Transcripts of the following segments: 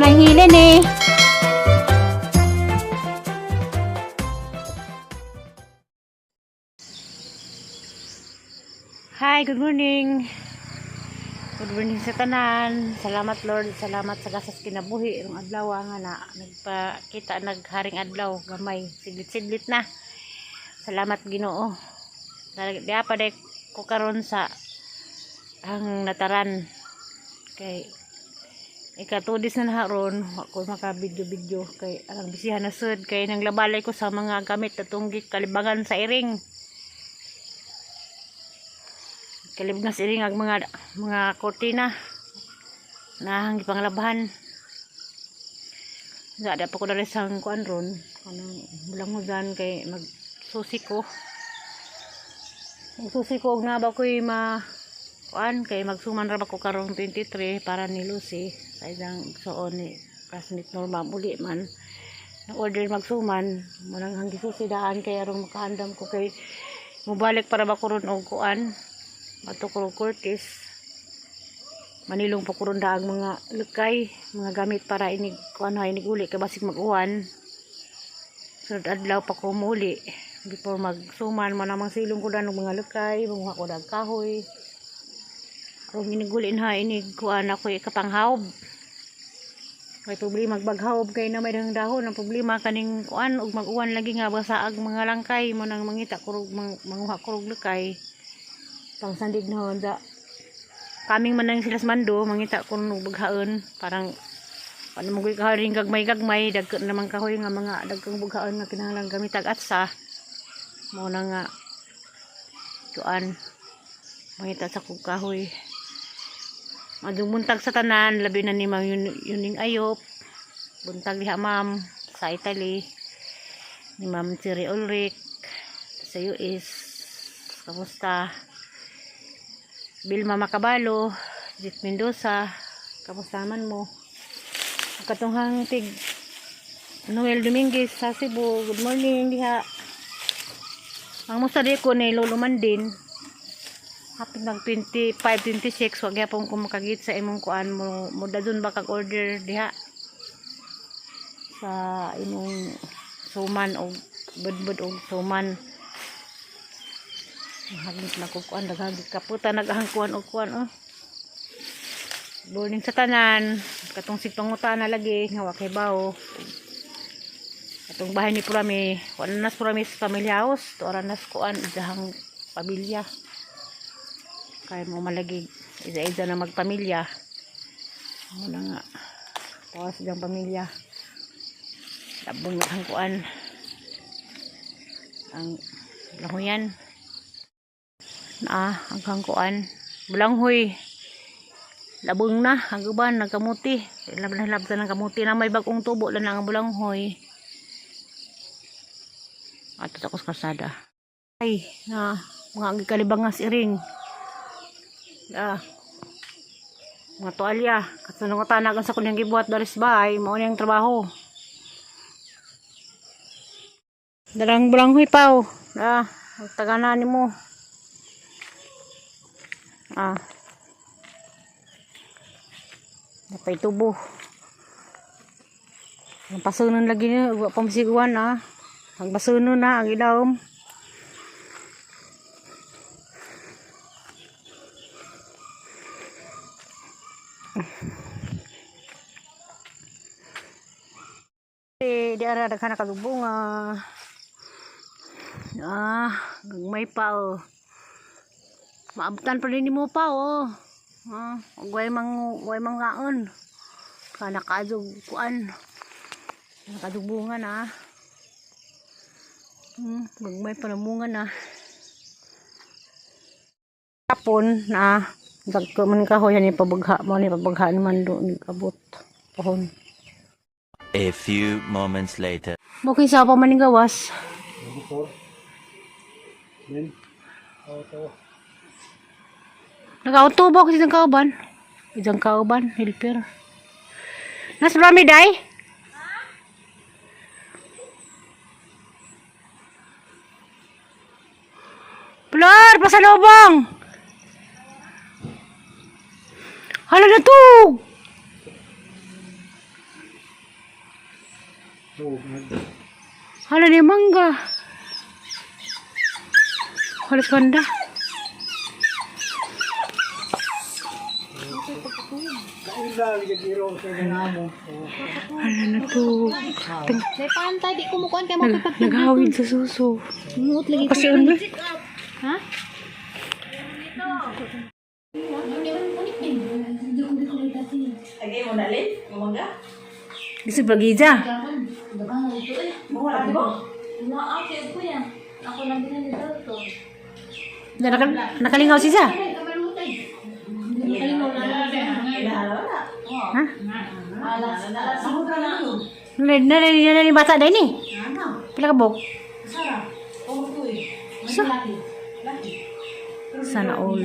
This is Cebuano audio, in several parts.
Sobrang hilin eh. Hi, good morning. Good morning sa tanan. Salamat, Lord, salamat sa gasas kinabuhi rong adlaw nga na nagpakita nagharing adlaw gamay siglit-siglit na. Salamat, Ginoo. Diha pa day ko karon sa ang nataran kay ikatudis na naharon ako maka video video kay alang bisihan na sud kay nang labalay ko sa mga gamit atong gikalibangan sa iring kalibngas iring ang mga kortina na ang gipanglabahan. Sa pa ko dali sa kuan ron anong bulangudan kay magsusi ko. Magsusi ko og na ba ko'y ma kuan kay magsuman ra ba ko karong 23 para ni Lucy sa isang suon ni classmate Norma muli man nag-order magsuman mo nang hanggi susi daan kay aron makaandam ko kay mobalik para ba ko ron og kuan ato ko og Cortez manilong pa ko ron daag mga lukay mga gamit para inig kuan ha inig uli kay basig mag-uwan sunod adlaw pa ko muli before magsuman mo namang silong ko dan og mga lukay manguha ko dag kahoy aron inig uli na inig kuan ako ikapanghawb kay problema magbaghawb kay na may dahong dahon ang problema kaning kuan ug mag-uwan lagi nga basaag mga langkay mo nang mangita kurog manguha kurog lukay pangsandig na honda kaming man nang sila sa mando mangita ko og baghaon parang ano mo kahoy ring gagmay-gagmay dagko naman kahoy nga mga dagkong bughaon nga kinahanglan gamitag atsa mo na nga kuan mangita sa kog kahoy. Madung buntag sa tanan, labi na ni Ma'am Yuning Ayop. Buntag diha, ma'am, sa Italy. Ni Ma'am Siri Ulrich sa US. Kamusta? Vilma Macabalo, Jit Mendoza, kamusta man mo? Ang katunghang tig Noel Dominguez sa Cebu. Good morning diha. Ang musta di ko ni Lolo Mandin. Hapit nag 25, 26, wag gyapon ko makagit sa imong kuan mo mo dadun ba kag order diha sa imong suman og budbud og suman. Hagit na ko kuan daghang kaputa nagahang kuan og kuan oh. Morning sa tanan, katong sigpangutana lagi nga wa kay bawo. Atong bahay ni Purami, wala nas Purami sa family house, tuara nas kuan idahang pamilya. Kaya mo malagi isa-isa na magpamilya. Muna nga. Tawas diyang pamilya. Labong na ang kuan. Ang langhuyan. Na, ang kangkuan. Bulanghoy. Labong na, ang uban, nagkamuti. Lab na ng kamuti na may bagong tubo lang ang bulanghoy. Ato sa kasada. Ay, na, mga gikalibangas iring. Ah, mga tuwalya. Kasunod ko tanagan sa kunyang gibuhat daris bahay. Mao niyang trabaho. Darang bulanghoy pa oh. Ah, ang tagana ni mo. Ah. Napay tubo. Ang pasunon lagi niya, wa pa masiguan ah. Ang basunon na ang ilawom. Eh, di ara daghan na kagbunga. Ah, gagmay pa oh. Maabutan pa rin mo pa oh. Ah, ug way mangaon. Kana kaadog kuan. Nakadug bunga na. Gagmay pa na bunga na. Hapon na dagko man kahoy ni pabagha mo ni pabagha man do ni kabot. Pohon. A few moments later. Mo kinsa pa man ning gawas. 24. Then, auto. Nag-auto ba kasi isang kauban? Isang kauban, helper. Nas brami day? Flor, pasalubong! Hala na to! Oh, nag Hala ni mangga. Halos kanda. Kaila giro sa namo. Oh. Hala na to. May pantay, di kumukuan kay Naghawid sa suso. Muot lagi. Pasiun ba? Ha? Gusto bagija. Na, nakalingaw siya. Ha? Nalay nalay nalay bata dai ni. Pila ka buk? Sa? Sana all.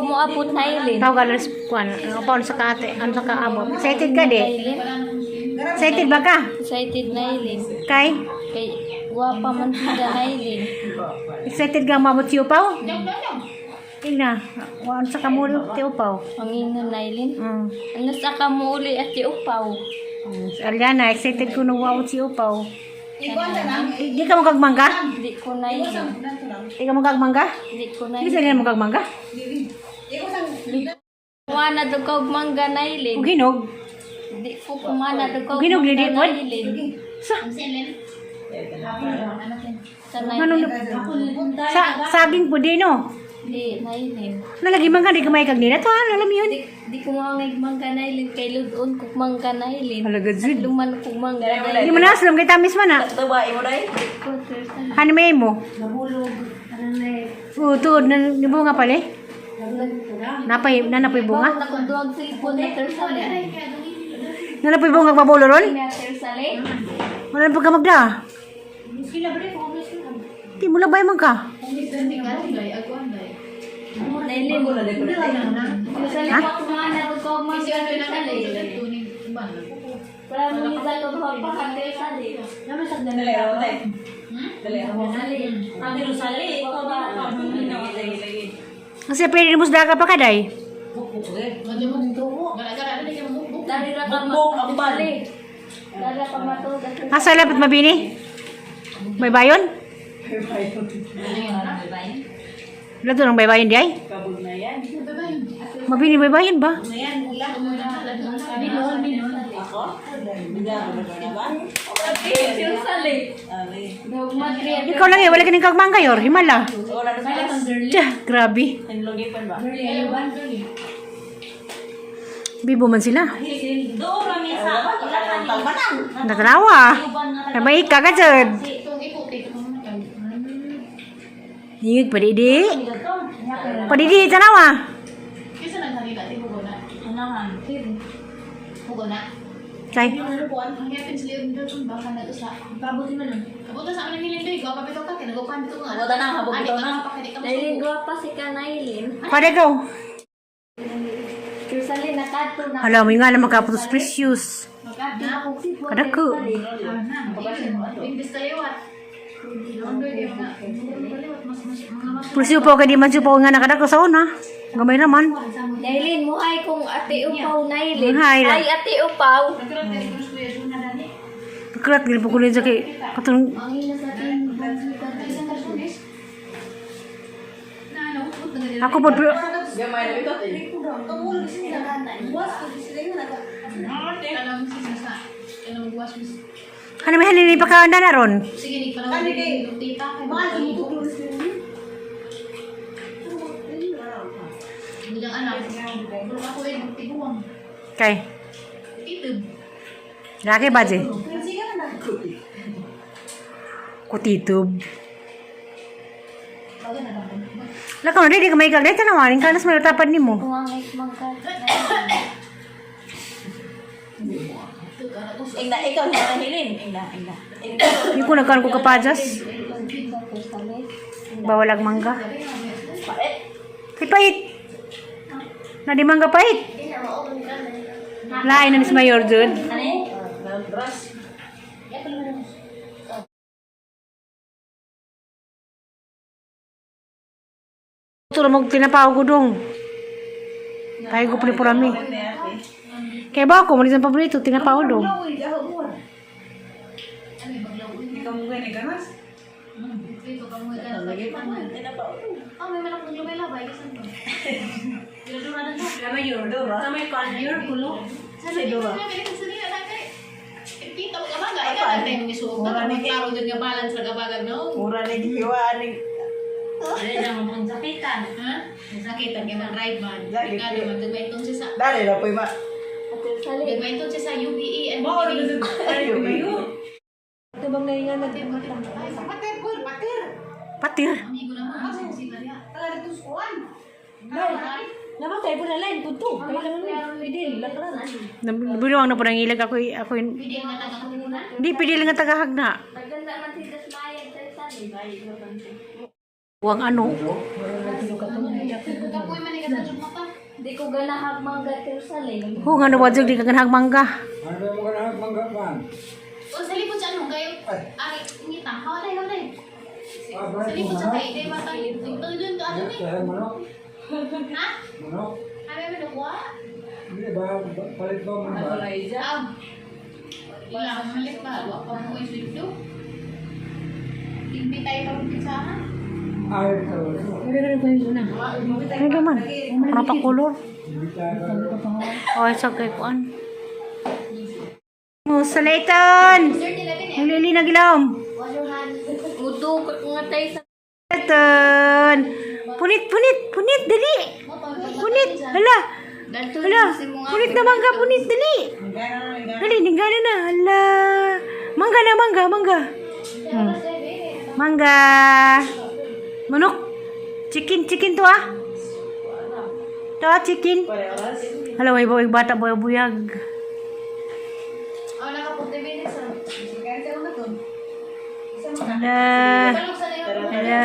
Mo apot na ilin. Tawag ka lang kuan, ano sa kaate, ano sa kaamo. Excited ka di? Excited ba ka? Excited na ilin. Kay? Kay guwapa man sila na ilin. Excited ka maabot si Upaw? Tingna, ano sa kamulo ti Upaw? Ang ingon na ilin. Ano sa kamuuli at upaw. Si Ariana, excited ko nung maabot si Upaw. Di ka magkagmangga? Di ko na ilin. Di ka magkagmangga? Di ko na Di ilin. sa nila magkagmangga? Kumana do kog mangga na ilin. Ug hinog. Di ko kumana do kog Ginog, mangga lili, na pod? ilin. Sa? Sa na Ano ilin. Sa saging po di no. Di na ilin. Nalagi mangga di ka may kag nila to ah, alam yun. Di ko mangig mangga na ilin kay ludon kog mangga na ilin. Halaga jud. Luman kog mangga na Di ilin. mo na aslom kay tamis man ah. Ko sir. Ano may mo? Oo, tuod na ni bunga pala eh. Napay nanapoy bunga. Bawat akong duwag cellphone na tersale. Nanapoy bunga pabulo ron. Na tersale. Wala na pagkamagda. Di mo labay man ka. Nailin. Tersale Ha? pa kumana do kog mangga tersale. Para mo nila ko pa ka tersale. Kasi pwede mo sa daga pa kaday. Dari ra ka ma. Dari ra ka matug. Asa lapit mabini? May bayon? Wala to ng baybayon di ay? Mabini baybayon ba? Tersale. Ikaw lang eh, wala ka ning kagmangga yor, himala. Tiya, grabe. Bibo man sila. Natanawa. May ka ka dyan. Hingig padidi. Padidi, tanawa. Kay. Nailin guwapa si ka Nailin. Pwede ko. Tersale nakadto na. Hala, may nga lang magkaputos precious. Kadako. Precious po kay di man siya po nga nakadako sa una. Gamay naman. Nailin mo ay kung ate upaw Nailin. Hi, la. Ay ate upaw. Pagkalat, gilip ko sa kay katong ako po pero ano may halili pa ka na ron? Kay. Laki ba je? Kutitub. Lakaw na di ka may kag dito na waring kanas may tapad nimo. Kumangit mangga. Ingna, ikaw na nahilin. Ingna, ingna. Di ko nagkaan ko kapajas. Bawal ang mangga. Kay pait. Na di mangga pait. Lain na ni si Mayor jud. Ito na magtinapaw ko dong. Tayo ko pala purami. Kaya ba ako, malis ang paborito, tinapaw dong. Dito ka mga ganun. Oh, may manok ng lumela ba? Isan to. Dura na to. Si Dora. Kita mo kabaga, ikaw na tayo mga suot na magtaro dyan nga balance sa kabagag no? Mura ni giwa ni Dili na mo mong sakitan, ha? Sakitan kay man ride man. Lagi, Ikaw naman tugmay siya sa Dali ra po'y ma. tugmay siya sa UBE and UBE. Patir. Amigo na mo, sila niya. Namatay po na line po to. Kaya lang naman, pwede, lakran. Nabiluwang na po ng ilag ako, ako, Pwede nga tagakamunan. hindi pwede lang ang tagahagna. Huwag ano. Kapoy man ikaw sa mata. Di ko ganahag mangga tersali. Kung ano ba di ka ganahag mangga. Ano ba mo ganahag mangga man? O sa likod sa ano kayo? Ay, ngita. Hawalay, hawalay. Sa likod sa kay, di ba tayo? Ito dun ka ano ni? Dahil manok. Ha? Manok. Ay, may manok wa? Hindi ba, palit ba man ba? Ah. Ilang malit ba? Wa pa mo isweldo. Hindi tayo parang pizzahan. Ay, ito. Ano naman? Ano pa kulor? Hindi tayo. Oh, sa kay kuan. Musalaitan! Sir, nilagay niya. Ang lili na gilom. Wash your hands. Udo nga tayo sa Musalaitan! Punit, punit, punit, dali! Punit, hala! Hala, punit na mangga, punit, dali! Dali, ninggana na, hala! Mangga na, mangga, mangga. Mangga! Manok! Chicken, chicken to ah! To ah, chicken. Hala, may bawang bata, boy, buyag. Oh, naka 40 minutes ah. Hala! Balok sa layo. Hala!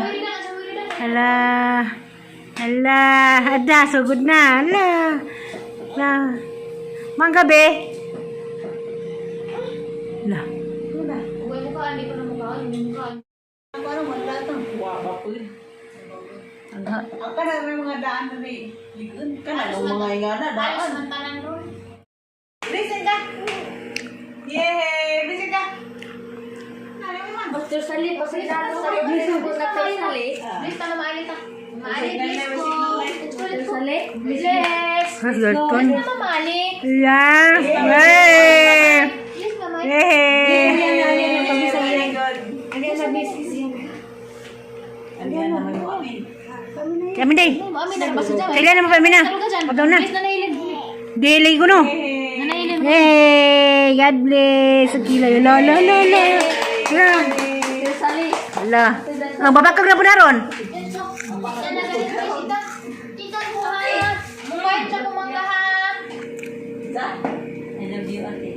Sa na, sa na. Hala! Hala! Ada, sugod na! Hala! Hala! Mangga, be! Hala! Uwe mukha, hindi ko na mukha, hindi mukha. Wa ba po. Ang Ang kana ng mga daan na ni ligon kana ng mga ingana Halos daan. man tanan ron. Listen ka. Yay, listen ka. tersali pasensya sa ko na tersali. Please, tama maali ta. Maali, please ko. Let's go, let's go. Tersali. Bless. Galton. Please naman maali. Hala! Hey! Please naman. Hey! Kami day! Mami, narbasa dyan. Kailan naman pa, Mina? Taro ka dyan. Padaw na. Please, nanailin. Dili ko no. Nanailin. Hey! God bless! Ang kilay. La, la, la, la. La. Tersali. La. Ang babakag na po na ron. Let's go. Tita, tita. Tita, kuha. Mumay siya kumangga ha. I love you, ate.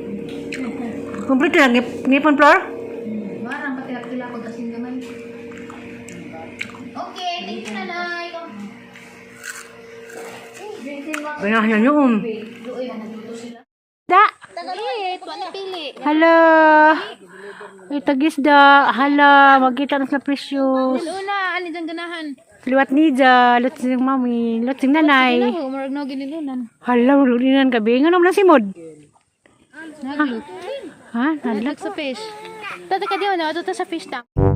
Kompleto na. Ngipon floor? Marang pati kila pag asin gamay. Okay, thank you nanay. Ganahan na yun. Luoy, nagluto sila. Da! Eh, tuwa na pili. Hala! Ay, tagisda. Hala, magkita na sa precious. Una, ali dyan ganahan. Liwat ni Ja, lot sing mami, lot sing nanay. Murag no ginilunan. Hala, malulinan gabi. Nga naman si Mod. Nagluto. Ha? Hala. Sa fish. Tata ka di na ato ta sa fish tank.